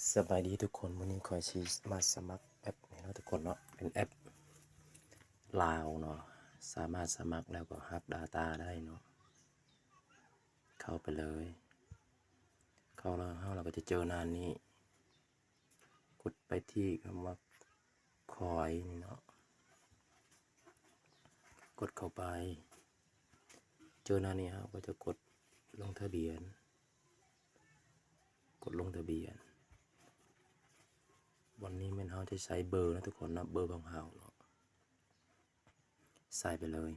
ສະບາຍດີທຸກຄົນ, ມື້ນີ້ຂ້ອຍຊິມາສະໝັກແອັບນີ້ເນາະທຸກຄົນເນາະ, ເປັນແອັບລາວເນາະ, ສາມາດສະໝັກແລ້ວກໍຮັບດາຕ້າໄດ້ເນາະ. ເຂົ້າໄປເລີຍ, ເຂົ້າແລ້ວເຮົາ ເຮົາກໍຈະເຈີໜ້ານີ້, ກົດໄປທີ່ຄຳວ່າຄອຍນີ້ເນາະ, ກົດເຂົ້າໄປ, ເຈີໜ້ານີ້ເຮົາກໍຈະກົດລົງທະບຽນ. ກົດລົງທະບຽນ. ບ່ອນນີ້ແມ່ນເຮົາຈະໃສ່ເບີເນາະທຸກຄົນເນາະ, ເບີຂອງເຮົາເນາະ, ໃສ່ໄປເລີຍ.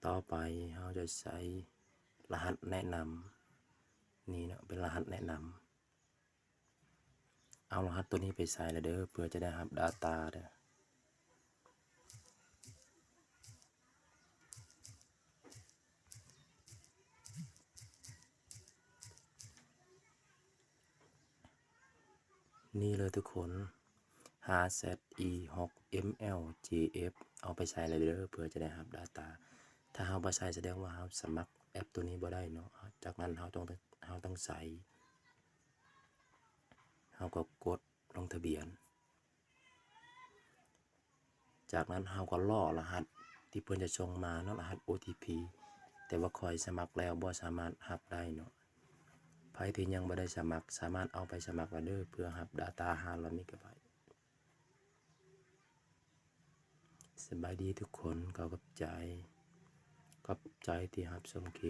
ຕໍ່ໄປເຮົາຈະໃສ່ລະຫັດແນະນຳນີ້ເນາະ, ເປັນລະຫັດແນະນຳ. ເອົາລະຫັດໂຕນີ້ໄປໃສ່ລະເດີ ເພື່ອຈະໄດ້ຮັບດາຕ້າເດີ. ນີ້ເລີຍທຸກຄົນ, ຫ້າແຊັດອີຫົກເອັມແອວເຈເອັຟ ເອົາໄປໃສ່ລະເດີ ເພື່ອຈະໄດ້ຮັບດາຕ້າ. ຖ້າເຮົາບໍ່ໃສ່ ສະແດງວ່າເຮົາສະໝັກແອັບໂຕນີ້ບໍ່ໄດ້ເນາະ. ຈາກນັ້ນເຮົາຕ້ອງ ເຮົາຕ້ອງໃສ່, ເຮົາກໍກົດລົງທະບຽນ. ຈາກນັ້ນເຮົາກໍລໍລະຫັດທີ່ເພິ່ນຈະສົ່ງມາເນາະ, ລະຫັດໂອທີພີ, ແຕ່ວ່າຂ້ອຍສະໝັກແລ້ວບໍ່ສາມາດຮັບໄດ້ເນາະ. ໃຜທີ່ຍັງບໍ່ໄດ້ສະໝັກ ສາມາດເອົາໄປສະໝັກລະເດີ ເພື່ອຮັບດາຕ້າຫ້າຮ້ອຍເມກາໄບ. ສະບາຍດີທຸກຄົນ, ຂໍຂອບໃຈ, ຂອບໃຈທີ່ຮັບຊົມຄລິບ.